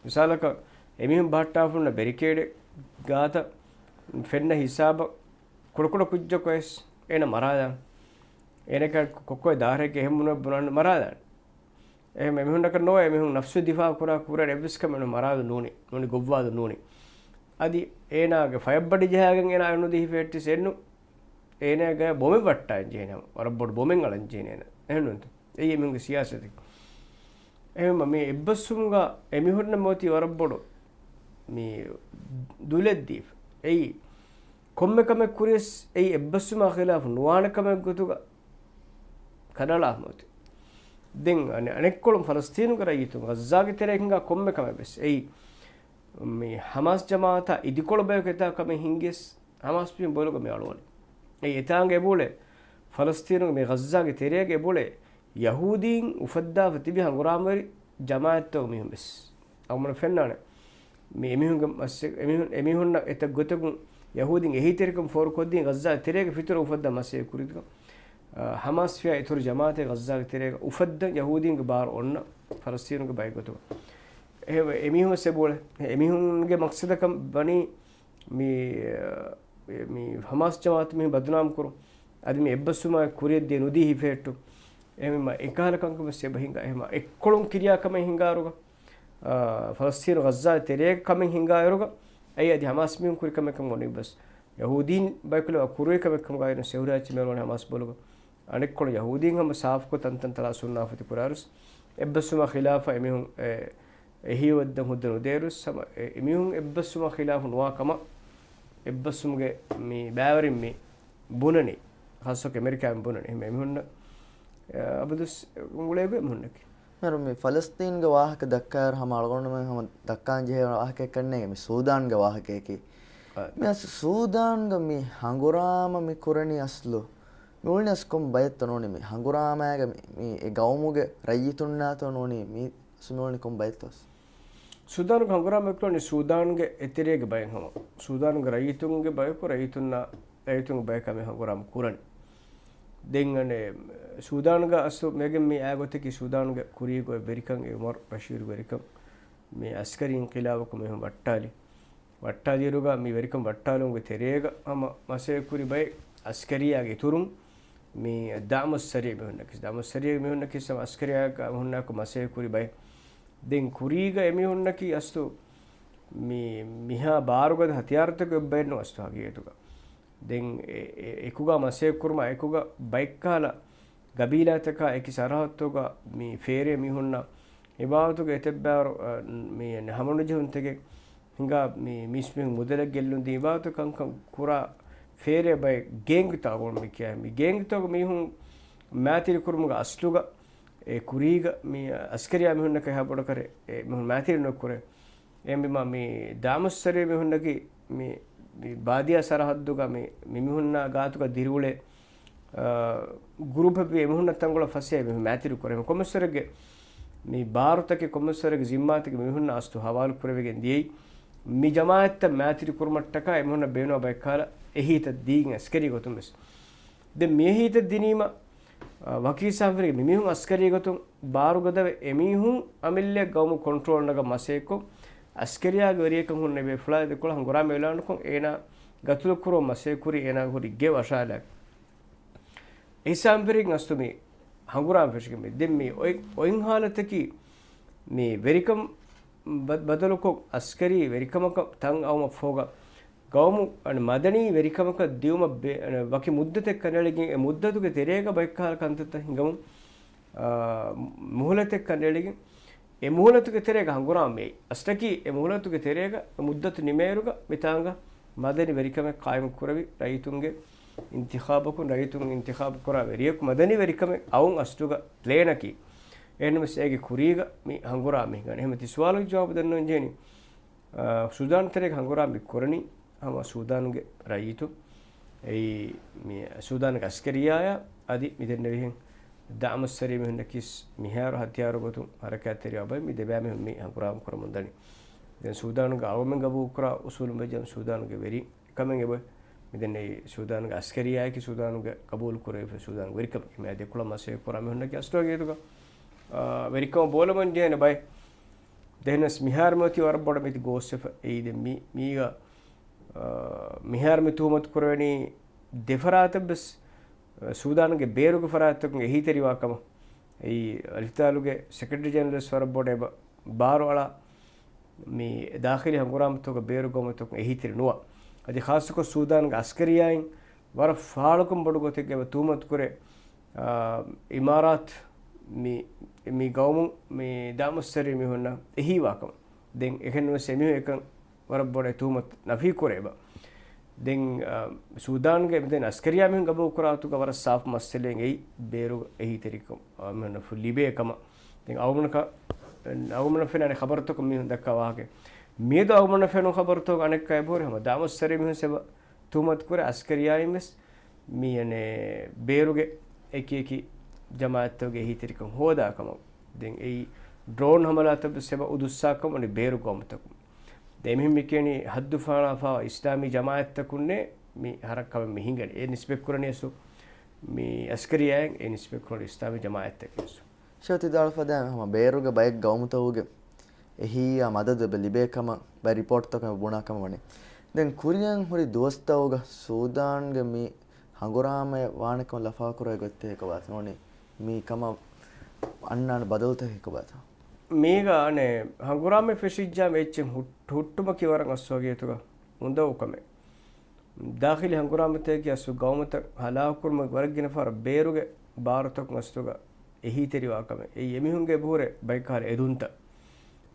މިސާލަކަށް އެމީހުން ބަހައްޓާފަ ހުންނަ ބެރިކޭޑެއް ގާތަށް ފެންނަ ހިސާބަށް ކުޑަކުޑަ ކުއްޖަކު ވެސް އޭނަ މަރާލާން. އޭނަކަށް ކޮއްކޮއެ ދާހަރެއްގެ އެހެން ބުނަން މަރާލާން. އެހެން އެމީހުންނަކަށް ނޯވޭ، އެމީހުން ނަފްސު ދިފާއު ކުރާ ކުރަން އެއްވެސް ކަމެއް ނު މަރާލު ނޫނީ، ނޫނީ ގޮއްވާލު ނޫނީ. އަދި އޭނާގެ ފަޔަށް ބަޑި ޖަހާގެން އޭނާ އަޅަން ނުދީ ހިފޭއްޓިސް އެއްނު. އޭނާގެ ބޮމެއް ވައްޓާން ޖެހޭނެ، ވަރަށް ބޮޑު ބޮމެއް އަޅަން ޖެހޭނެ އޭނަ. އެހެންނުންތަ؟ އެއީ އެމީހުންގެ ސިޔާސަތެއް. އެހެންމަ މި އެއްބަސްވުމުގަ އެމީހުންނަށް މިއޮތީ ވަރަށް ބޮޑު މި ދުލެއް ދީފަ. އެއީ ކޮންމެ ކަމެއް ކުރިޔަސް އެއީ އެއްބަސްވުމާ ޚިލާފު ނުވާނެ ކަމެއް ގޮތުގަ ކަނޑައަޅާ މިއޮތީ. ދެން އަނެ-، އަނެއްކޮޅުން ފަލަސްތީނުގެ ރައްޔިތުން ޣައްޒާގެ ތެރޭ ހިނގާ ކޮންމެ ކަމެއް ވެސް އެއީ މި ހަމާސް ޖަމާއަތާ އިދިކޮޅު ބަޔަކު އެތާ ކަމެއް ހިނގިޔަސް ހަމާސް މީހުން ބޮލުގަ މި އަޅުވަނީ. އެއީ އެތާނގެ އެބައުޅޭ ފަލަސްތީނުގެ މި ޣައްޒާގެ ތެރޭގެ އެބައުޅޭ ޔަހޫދީން އުފައްދާފަ ތިބި ހަނގުރާމަވެރި ޖަމާއަތްތަކުގެ މީހުން ވެސް. އަޅުގަނޑު ފެންނާނެ. މި އެމީހުންގެ މަސް-، އެމީހުން، އެމީހުންނަށް އެތައް ގޮތަކުން ޔަހޫދީން އެހީތެރިކަން ފޯރުކޮށްދީން ޣައްޒާ ތެރޭގެ ފިތުރަ އުފައްދާ މަސައްކަތް ކުރިތަކަށް، އަ، ހަމާސް ފިޔާ އިތުރު ޖަމާއަތެއް ޣައްޒާގެ ތެރޭގަ އުފައްދަން ޔަހޫދީންގެ ބާރު އޮންނަ ފަލަސްތީނުގެ ބައެއް ގޮތުގަ. އެހެންވެ، އެމީހުން ވެސް އެބައުޅޭ. އެމީހުންގެ މަޤްޞަދަކަށް ވަނީ މި، އަ، މި ހަމާސް ޖަމާއަތު މީހުން ބަދުނާމު ކުރުން. އަދި މި އެއްބަސްވުމާ ކުރިޔަށް ދިޔަ ނުދީ ހިފޭއްޓުން. އެހެންވީމަ އެކަހަލަ ކަންކަން ވެސް އެބަ ހިނގާ. އެހެންވީމަ އެއްކޮޅުން ކިރިޔާ ކަމެއް ހިނގާއިރުގަ، އާ، ފަލަސްތީނު ޣައްޒާ ތެރޭގެ ކަމެއް ހިނގާއިރުގަ، އެއީ އަދި ހަމާސް މީހުން ކުރި ކަމެއް ކަމަށް އޮންނަ އެއްބަސް. ޔަހޫދީން ބަޔަކު ކުރި ކަމެއް ކަމުގައި ސެހުރާއްޗި މޭރުވަނީ ހަމާސް ބޮލުގަ. އަނެއްކޮޅު ޔަހޫދީން ހަމަ ސާފުކޮށް ތަންތަން ތަޅާ ސުންނާފަތި ކުރާއިރުސް، އެއްބަސްވުމާ ޚިލާފަށް އެމީހުން އެ، އެހީވައްދަން ހުއްދަ ނުދޭއިރުސް، ހަމަ އެ، އެމީހުން އެއްބަސްވުމާ ޚިލާފު ނުވާ ކަމަށް އެއްބަސްވުމުގެ މި ބައިވެރިން މި ބުނަނީ، ޚާއްޞަކޮށް އެމެރިކާއިން ބުނަނީ. އެހެން އެމީހުންނަށް، އަ، އަބަދުސް އުޅޭގޮތް އެމީހުންނަކީ. މި ފަލަސްތީންގެ ވާހަކަ ދައްކާއިރު ހަމަ އަޅުގަނޑުމެން ހަމަ ދައްކާން ޖެހޭ ވާހަކައެއް ކަންނޭނގެ މި ސޫދާންގެ ވާހަކަޔަކީ. އަ، މި އަސް ސޫދާންގަ މި ހަނގުރާމަ މި ކުރަނީ އަސްލު މި އުޅެނީ އަސް ކޮން ބައެއްތޯ ނޫނީ މި ހަނގުރާމައިގަ މި، މި އެ ގައުމުގެ ރައްޔިތުންނާތޯ ނޫނީ މި އަސް މި އުޅެނީ ކޮން ބައެއްތޯ އަސް؟ ސޫދާނުގެ ހަނގުރާމަ އެކުޅެނީ ސޫދާންގެ އެތެރޭގެ ބައެއް ހަމަ. ސޫދާނުގެ ރައްޔިތުންގެ ބަޔަކު ރައްޔިތުންނާ، ރައްޔިތުންގެ ބަޔަކާ މި ހަނގުރާމަ ކުރަނީ. ދެން އަނެއް ސޫދާނުގަ އަސްލު މިގެން މި އާ ގޮތަކީ ސޫދާނުގެ ކުރީގެ އޮތް ވެރިކަން، އެ އުމަރު ބަޝީރު ވެރިކަން، މި އަސްކަރީ އިންޤިލާބަކު މީހުން ވައްޓާލި. ވައްޓާލިއިރުގަ މި ވެރިކަން ވައްޓާލުމުގެ ތެރޭގަ ހަމަ މަސައްކަތް ކުރި ބައެއް އަސްކަރިއްޔާގެ އިތުރުން މި ދާމުއްސަރީ މީހުންނަކީ، ދާމުއްސަރީގެ މީހުންނަކީ ހަމަ އަސްކަރިއްޔާގެ މީހުންނާއެކު މަސައްކަތް ކުރި ބައެއް. ދެން ކުރީގަ އެމީހުންނަކީ އަސްލު މި، މިހާ ބާރުގަދަ ހަތިޔާރުތަކެއް އޮތް ބައެއް ނޫން އަސްލު ހަގީގަތުގަ. ދެން އެ، އެ، އެކުގަ މަސައްކަތް ކުރުމާ އެކުގަ ބައެއްކަހަލަ ގަބީލާތަކާ އެކި ސަރަހައްދުގަ މި ފޭރޭ މީހުންނަށް އެ ބާވަތުގަ އެތައް ބާރު، އަ، މި ހަމަނުޖެހުންތަކެއް ހިނގާ މި މީސްމީހުން މުދަލެއް ގެއްލުން ދީ އެ ބާވަތު ކަންކަން ކުރާ ފޭރޭ ބައެއް ގޭންގްތައް އަޅުގަނޑު މި ކިޔާ. މި ގޭންގްތަކުގެ މީހުން މައިތިރި ކުރުމުގެ އަސްލުގަ އެ ކުރީގަ މި އަސްކަރިއްޔާ މީހުންނަކަށް އެހާ ބޮޑަށް ކަރެ އެ މީހުން މައިތިރި ނުކުރޭ. އެހެންވީމަ މި ދާމުއްސަރީ މީހުންނަކީ މި، މި ބާދިޔާ ސަރަހައްދުގަ މި، މި މީހުންނާ ގާތުގަ ދިރިއުޅޭ، އާ، ގުރޫޕެއްވި އެމީހުންނަށް ތަންކޮޅެއް ފަސޭހަ މީހުން މައިތިރި ކުރޭ. ކޮންމެސްވަރެއްގެ މި ބާރުތަކެއް، ކޮންމެސްވަރެއްގެ ޒިންމާތަކެއް މީހުންނާ އަސްލު ހަވާލު ކުރެވިގެން ދިޔައީ. މި ޖަމާއަތްތައް މައިތިރި ކުރުމަށްޓަކާ އެމީހުންނަށް ބޭނުންވާ ބައެއް ކަހަލަ އެހީތައް ދީގެން އަސްކަރީ ގޮތުން ވެސް. ދެން މި އެހީތައް ދިނީމަ، އާ، ވަކި ހިސާބުތަކެއް މި މީހުން އަސްކަރީ ގޮތުން ބާރުގަދަވެ އެމީހުން އަމިއްލަ ގައުމު ކޮންޓްރޯލް ނަގަން މަސައްކަތްކޮށް، އަސްކަރިއްޔާގެ ވެރިޔަކަށް ހުންނެވި ފުޅާ ދެކޮޅަށް ހަނގުރާމަ އިޢުލާނުކޮށް، އޭނާ ގަތުލު ކުރުމަށް މަސައްކަތް ކުރީ، އޭނާގެ ހުރި ގެ ވަށާލާ. އެހިސާބުން އަސްލު މި ހަނގުރާމަ ފެށިގެން މި ދެން މި އޮތް، އޮތް ހާލަތަކީ މި ވެރިކަން ބަ-، ބަދަލުކޮށް، އަސްކަރީ ވެރިކަމަކަށް ތަން އައުމަށްފަހުގަ، ގައުމު، އަން، މަދަނީ ވެރިކަމަކަށް ދިއުމަށް ބެ-، އަން، ވަކި މުއްދަތެއް ކަނޑައެޅިގެން، އެ މުއްދަތުގެ ތެރޭގަ ބައެއްކަހަލަ ކަންތައްތައް ހިނގަމުން، އާ، މުހުލަތެއް ކަނޑައެޅިގެން، އެ މުހުލަތުގެ ތެރޭގަ ހަނގުރާމަ މިއައީ. އަސްލަކީ އެ މުހުލަތުގެ ތެރޭގަ އެ މުއްދަތު ނިމޭއިރުގަ މިތާނގަ މަދަނީ ވެރިކަމެއް ޤާއިމު ކުރެވި، ރައްޔިތުންގެ އިންތިޚާބަކުން، ރައްޔިތުން އިންތިޚާބު ކުރާ ވެރިޔަކު މަދަނީ ވެރިކަމެއް އައުން އަސްލުގަ ޕްލޭނަކީ. އެހެންނަމަވެސް އޭގެ ކުރީގަ މި ހަނގުރާމަ ހިނގާނެ. އެހެންވީމަ ތި ސުވާލުގެ ޖަވާބު ދެންނެވިގެން ޖެހެނީ. އާ، ސޫދާން ތެރޭގަ ހަނގުރާމަ ކުރަނީ ހަމަ ސޫދާންގެ ރައްޔިތުން. އެއީ މި ސޫދާންގެ އަސްކަރިއްޔާއާ އަދި މި ދެންނެވިހެން ދާމުއްސަރީ މީހުންނަކީ މިހާރު ހަތިޔާރު ގޮތުން ހަރަކާތްތެރިވާ ބައެއް މި ދެބައިމީހުން މި ހަނގުރާމަ ކުރަމުންދަނީ. ދެން ސޫދާނުގެ އަޅުގަނޑުމެން ގަބޫލުކުރާ އުސޫލުން ވެއްޖެ ސޫދާނުގެ ވެރި ކަމެއް އެބަ މިދެންނެވި ސޫދާނުގެ އަސްކަރިއްޔާއަކީ ސޫދާނުގެ ޤަބޫލު ކުރެވިފަ ސޫދާނުގެ ވެރިކަމަކީ. މިއާ ދެކޮޅަށް މަސައްކަތް ކުރާ މީހުންނަކީ އަސްލު ހަގީގަތުގަ، އާ، ވެރިކަމަށް ބޯލަމުން ޖެހޭނެ ބައެއް. ދެންނަސް މިހާރު މި އޮތީ ވަރަށް ބޮޑަށް މިތި ގޯސްވެފަ. އެއީ ދެން މި، މީގަ، އާ، މިހާރު މި ތުހުމަތު ކުރެވެނީ ދެފަރާތަށް ވެސް، އާ، ސޫދާނުގެ ބޭރުގެ ފަރާތްތަކުން އެހީތެރިވާ ކަމަށް. އެއީ އަލްހިތާލުގެ ސެކްރެޓަރީ ޖެނެރަލް ވެސް ވަރަށް ބޮޑަށް އެބަ ބާރު އަޅާ މި ދާޚިލީ ހަނގުރާމަތަކުގަ ބޭރު ގައުމުތަކުން އެހީތެރި ނުވާ. އަދި ޚާއްޞަކޮށް ސޫދާނުގެ އަސްކަރިއްޔާއިން ވަރަށް ފާޅުކަން ބޮޑު ގޮތެއްގަ އެބަ ތުހުމަތު ކުރޭ، އާ، އިމާރާތު މި، މި ގައުމުން މި ދާމަސްސަރީ މީހުންނަށް އެހީވާ ކަމަށް. ދެން އެކަން ވެސް އެމީހުން އެކަން ވަރަށް ބޮޑަށް ތުހުމަތު ނަފީ ކުރޭ އެބަ. ދެން، އާ، ސޫދާނުގެ މިދެން އަސްކަރިއްޔާ މީހުން ގަބޫލު ކުރާ ގޮތުގަ ވަރަށް ސާފު މައްސަލައެއް އެއީ ބޭރު އެހީތެރިކަން އާ، މީހުންނަށް ލިބޭ ކަމަށް. ދެން އަޅުގަނޑަކަށް، އަޅުގަނޑަށް ފެންނަ އަނެއް ޚަބަރުތަކުން މީހުން ދައްކާ ވާހަކަ. މިއަދު އަޅުގަނޑަށް ފެނުނު ޚަބަރުތަކުގަ އަނެއްކާ އެބަހުރި ހަމަ ދާމަސްސަރީ މީހުން އެބަ ތުހުމަތު ކުރޭ އަސްކަރިއްޔާއިން ވެސް މި އަނެއް ބޭރުގެ އެކި އެކި ޖަމާއަތްތަކުގެ އެހީތެރިކަން ހޯދާ ކަމަށް. ދެން އެއީ ޑްރޯން ހަމަލާތައް ވެސް އެބަ އުދުއްސާ ކަމަށް އަނެއް ބޭރު ގައުމުތަކުން. ދެން އެމީހުން މި ކިޔަނީ ހައްދު ފަހަނާފާވާ އިސްލާމީ ޖަމާއަތްތަކުންނޭ މި ހަރަކާތް ކަމެއް މި ހިނގަނީ. އެ ނިސްބަތް ކުރަނީ އަސްލު މި އަސްކަރިއްޔާއިން އެ ނިސްބަތް ކުރަނީ އިސްލާމީ ޖަމާއަތްތަކެއް އަސްލު. ޝޭޚް ތި ވިދާޅުވި ފަދައިން ހަމަ ބޭރުގެ ބައެއް ގައުމުތަކުގެ އެހީއާ މަދަދު އެބަ ލިބޭ ކަމަށް ބައެއް ރިޕޯޓްތަކުން އެބަ ބުނާ ކަމަށް ވަނީ. ދެން ކުރިއަށް ހުރި ދުވަސްތަކުގަ ސޫދާންގެ މި ހަނގުރާމައެއް ވާނެ ކަމަށް ލަފާކުރެވޭ ގޮތްތަކެއް ކޮބާތަ؟ ނޫނީ މި ކަމަށް އަންނާނެ ބަދަލުތަކެއް ކޮބާތަ؟ މީގަ އަނެއް ހަނގުރާމަ ފެށިއްޖާ މި އެއްޗެއް ހުއް-، ހުއްޓުމަކީ ވަރަށް އަސްލު ހަގީގަތުގަ އުނދަގޫ ކަމެއް. ދާޚިލީ ހަނގުރާމަތަކަކީ އަސްލު ގައުމުތައް ހަލާކުކުރުމަށް ވަރަށް ގިނަ ފަހަރަށް ބޭރުގެ ބާރުތަކުން އަސްލުގަ އެހީތެރިވާ ކަމެއް. އެއީ އެމީހުންގެ އެބަހުރި ބައެއް ކަހަލަ އެދުންތައް.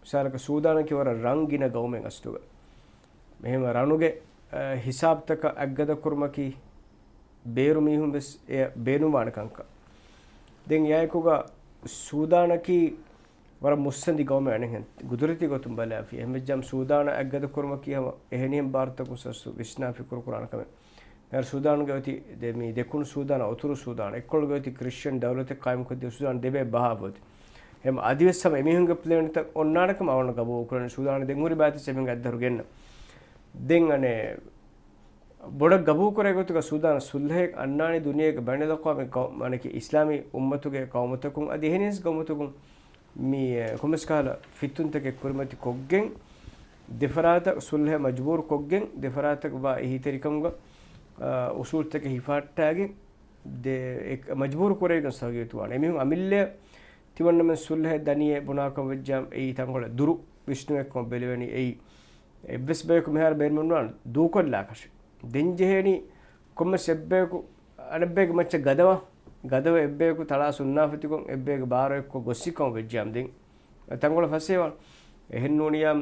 މިސާލަކަށް ސޫދާނަކީ ވަރަށް ރަން ގިނަ ގައުމެއް އަސްލުގަ. އެހެންވެ ރަނުގެ، އަ، ހިސާބުތަކަށް އަތްގަދަ ކުރުމަކީ ބޭރު މީހުން ވެސް އެ ބޭނުންވާނެ ކަންކަން. ދެން އެއާއެކުގަ ސޫދާނަކީ ވަރަށް މުއްސަނދި ގައުމެއް އަނެއްހެން ގުދުރަތީ ގޮތުން ބަލާފި. އެހެންވެއްޖާމަ ސޫދާނަށް އަތްގަދަ ކުރުމަކީ ހަމަ އެހެނިހެން ބާރުތަކުން ސަސް ވިސްނާފި ކުރު ކުރާނެ ކަމެއް. މިހާރު ސޫދާނުގެ އޮތީ ދެ-، މި ދެކުނު ސޫދާނާ އުތުރު ސޫދާނާ އެއްކޮޅުގަ އޮތީ ކްރިސްޗިއަން ދައުލަތެއް ޤާއިމްކޮށްދީ ސޫދާނު ދެބޭ ބަހާފަ އޮތީ. އެހެން އަދިވެސް ހަމަ އެމީހުންގެ ޕްލޭންތައް އޮންނާނެ ކަމަށް އަޅުގަނޑު ގަބޫލު ކުރަނީ ސޫދާނު ދެން ހުރި ބާތައް އެމީހުންގެ އަތްދަށު ގެންނަ. ދެން އަނެއް ބޮޑަށް ގަބޫލުކުރޭ ގޮތުގަ ސޫދާނަށް ސުލްހައެއް އަންނާނީ ދުނިޔޭގެ ބައިނަލްއަޤްވާމީ ގައު-، މާނަކީ އިސްލާމީ އުއްމަތުގެ ޤައުމުތަކުން އަދި އެހެނިސް ގައުމުތަކުން މި ކޮންމެސް ކަހަލަ ފިތުންތަކެއް ކުރިމަތި ކޮށްގެން ދެފަރާތަށް ސުލްހައަށް މަޖުބޫރު ކޮށްގެން ދެފަރާތަށް ވާ އެހީތެރިކަމުގަ، އާ، އުސޫލުތަކެއް ހިފަހައްޓާގެން ދެ-، އެ-، މަޖުބޫރު ކުރެވިގެން ސަހަގީތުވާނެ. އެމީހުން އަމިއްލައަށް ތިމަންނަމެން ސުލްހައެއް ދަނީއޭ ބުނާކަން ވެއްޖާމަ އެއީ ތަންކޮޅެއް ދުރު ވިސްނުމެއްކަމަށް ބެލެވެނީ. އެއީ އެއްވެސް ބަޔަކު މިހާރު ބޭނުމެއް ނުވާނެ ދޫކޮށްލާކަށެއް. ދެން ޖެހޭނީ ކޮންމެސް އެއްބަޔަކު އަނެއްބައެއްގެ މައްޗަށް ގަދަވާ، ގަދަވެ އެއްބަޔަކު ތަޅާ ސުންނާފަތިކޮށް އެއްބައެއްގެ ބާރު އެއްކޮށް ގޮއްސިކަމަށް ވެއްޖާމަ ދެން ތަންކޮޅެއް ފަސޭހަވާނެ. އެހެން ނޫނިއްޔާ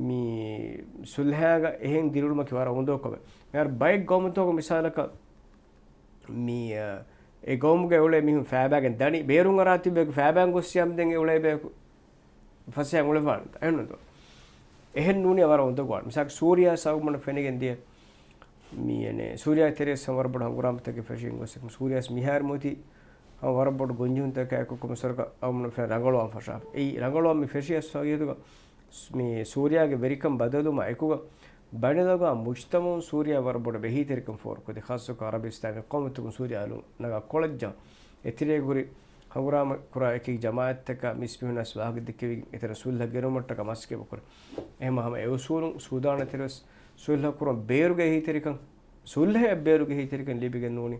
މި ސުލްހައިގަ އެހެން ދިރިއުޅުމަކީ ވަރަށް އުނދަގޫ ކަމެއް. މިހާރު ބައެއް ގައުމުތަކުގަ މިސާލަކަށް މި، އަ، އެ ގައުމުގަ އެއުޅޭ މީހުން ފައިބާގެން ދަނީ، ބޭރުން އަރާ ތިބޭކު ފައިބާގެން ގޮއްސިޔާމަ ދެން އެ އުޅޭ ބޭކު ފަސޭހަ އުޅެފާނެ. އެހެންނުތޯ؟ އެހެން ނޫނީ ވަރަށް އުނދަގޫވާނެ. މިސާލަކަށް ސޫރިޔާ ސަބަބުން ފެނިގެން ދިޔަ މި އަނެއް ސޫރިޔާ ތެރޭ ސަމަ ވަރަށް ބޮޑު ހަނގުރާމަތަކެއް ފެށިގެން ގޮސް، ސޫރިޔާ މިހާރު މިއޮތީ ހަމަ ވަރަށް ބޮޑު ގޮންޖެހުންތަކާއެކު ކޮންމެސް ވަރަކަށް އަމުނު ފެން ރަނގަޅުވާން ފަށާފަ. އެއީ ރަނގަޅުވާން މި ފެށި އަސް ހަގީގަތުގަ މި ސޫރިޔާގެ ވެރިކަން ބަދަލުވުމާ އެކުގަ ބައިނަލްއަޤްވާމް މުޖްތަމަޢުން ސޫރިޔާ ވަރަށް ބޮޑަށް އެހީތެރިކަން ފޯރުކޮށްދޭ، ޚާއްޞަކޮށް ޢަރަބި އިސްލާމީ ޤައުމުތަކުން ސޫރިޔާ އަލުން ނަގާ ކޮޅަށް ޖަހާ، އެތެރޭގަ ހުރި ހަނގުރާމަ ކުރާ އެކި ޖަމާޢަތްތަކާ މީސްމީހުންނަށް ވާހަކަ ދެއްކެވިގެން އެތެރެ ސުލްހަ ގެނުމަށްޓަކާ މަސައްކަތް ކުރޭ. އެހެންމަ ހަމަ އެ އުސޫލުން ސޫދާން އެތެރެވެސް ސުލްހަ ކުރުން ބޭރުގެ އެހީތެރިކަން، ސުލްހައަށް ބޭރުގެ އެހީތެރިކަން ލިބިގެން ނޫނީ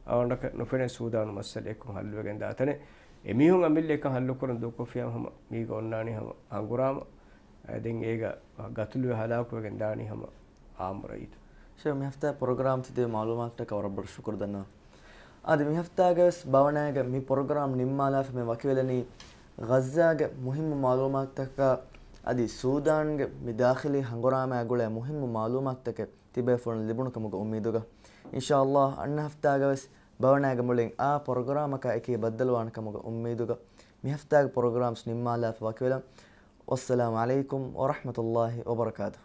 އަޅުގަނޑަކަށް ނުފެނޭ ސޫދާނު މައްސަލަ އެއްކޮށް ހައްލުވެގެން ދާ ތަނެއް. އެމީހުން އަމިއްލަ އެކަން ހައްލުކުރަން ދޫކޮށްފިއްޔާ ހަމަ މީގަ އޮންނާނީ ހަމަ ހަނގުރާމަ. އަ، ދެން އޭގަ ގަތުލުވެ ހަލާކުވެގެން ދާނީ ހަމަ އާއްމު ރައްޔިތު. ޝޭޚް، މި ހަފްތާ ޕްރޮގްރާމް ތި ދެއްވި މަޢުލޫމާތަކަށް ވަރަށް ބޮޑަށް ޝުކުރު ދަންނަވަން. އަދި މި ހަފްތާގަވެސް ބަވަނާގެ މި ޕްރޮގްރާމް ނިންމާލާފަ މި ވަކިވެލަނީ ޣައްޒާގެ މުހިއްމު މަޢުލޫމާތުތަކާ އަދި ސޫދާންގެ މި ދާޚިލީ ހަނގުރާމައާ ގުޅޭ މުހިއްމު މަޢުލޫމާތުތަކެއް ތިބޭފުޅުން ލިބުނު ކަމުގެ އުއްމީދުގަ. އިންޝާﷲ އަންނަ ހަފްތާގަވެސް ބަވަނާގެ މުޅިން އާ ޕްރޮގްރާމަކާ އެކީ ބައްދަލުވާނެ ކަމުގެ އުއްމީދުގަ މި ހަފްތާގެ ޕްރޮގްރާމްސް ނިންމާލާފަ ވަކިވެލަން. ވައްސަލާމު ޢަލައިކުމް ވަރަޙްމަތުﷲ ވަބަރަކާތުހު.